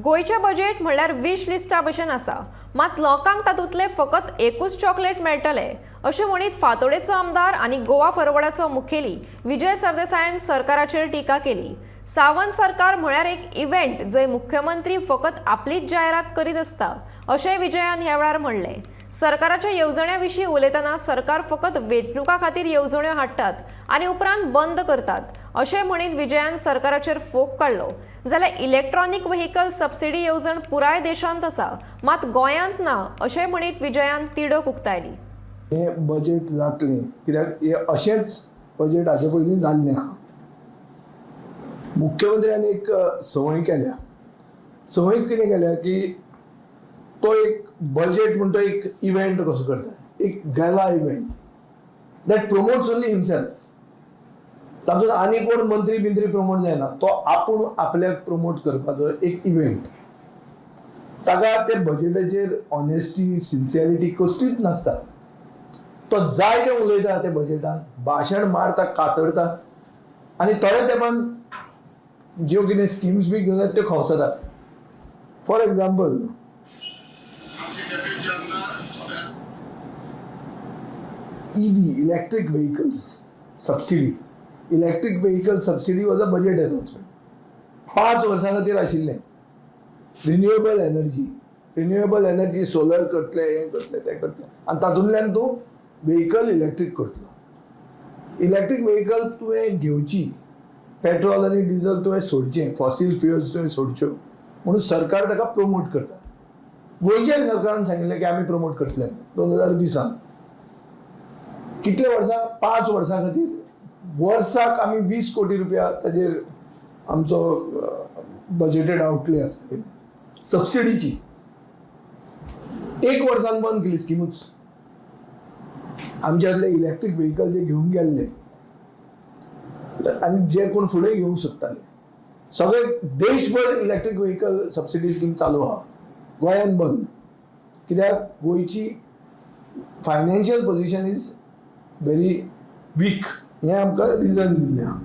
गोंयचें बजेट म्हणल्यार विश लिस्टा भशेन आसा, मात लोकांक तातूंतलें फकत एकूच चॉकलेट मेळटलें अशें म्हणीत फातोडेचो आमदार आनी गोवा फॉरवर्डाचो मुखेली विजय सरदेसायान सरकाराचेर टिका केली. सावंत सरकार म्हळ्यार एक इव्हेंट जंय मुख्यमंत्री फकत आपलीच जायरात करीत आसता अशेंय विजयान ह्या वेळार म्हणलें. सरकाराच्या येवजण्यां विशीं उलयतना सरकार फकत वेंचणुकां खातीर येवजण्यो हाडटात आनी उपरांत बंद करतात अशें म्हणीत विजयान सरकाराचेर फोग काडलो. जाल्यार इलेक्ट्रॉनीक व्हेकल सबसिडी येवजण पुराय देशांत आसा मात गोंयांत ना अशें म्हणीत विजयान तिडक उक्तायली. हें बजेट जातलें कित्याक हें अशेंच बजेट हाचे पयलीं जाल्लें आहा. मुख्यमंत्र्यान एक संवय केल्या. संवय कितें केल्या की तो एक बजेट म्हण तो एक इव्हेंट कसो करता, एक gala event that promotes only himself. तातूंत आनी कोण मंत्री बिंत्री प्रमोट जायना, तो आपूण आपल्याक प्रमोट करपाचो एक इव्हेंट. ताका ते बजेटाचेर ऑनेस्टी, सिन्सियरिटी कसलीच नासता. तो जाय तें उलयता, ते बजेटान भाशण मारता, कातरता आनी थोड्या तेंपान ज्यो कितें स्किम्स बी घेवन येता त्यो खंवसतात. For example, EV, electric vehicles subsidy. Electric vehicle subsidy was a budget announcement, 5 वर्सां खातीर आशिल्लें. Renewable energy, renewable energy, solar करतले, हें करतले, तें करतले आनी तातूंतल्यान तूं व्हेकल इलेक्ट्रीक करतलो. इलेक्ट्रीक व्हेकल तुवें घेवची, पेट्रोल आनी डिझल तुवें सोडचें, फॉसील फ्युअल्स तुवें सोडच्यो म्हणून सरकार ताका प्रमोट करता. गोंयच्या सरकारान सांगिल्लें की आमी प्रमोट करतले 2020. कितले वर्सां? 5 वर्सां खातीर वर्साक आमी 20 कोटी रुपया ताजेर आमचो बजेटेड आउटले आसता सबसिडीची. एक वर्सान बंद केली स्किमूच. आमच्यातले इलेक्ट्रीक व्हेकल जे घेवन गेल्ले आनी जे कोण फुडें घेवंक सोदताले, सगळे देशभर इलेक्ट्रीक व्हेकल सबसिडी स्कीम चालू आहा, गोंयान बंद. कित्याक? गोंयची financial position is very weak हें आमकां रिजन दिल्लें आहा.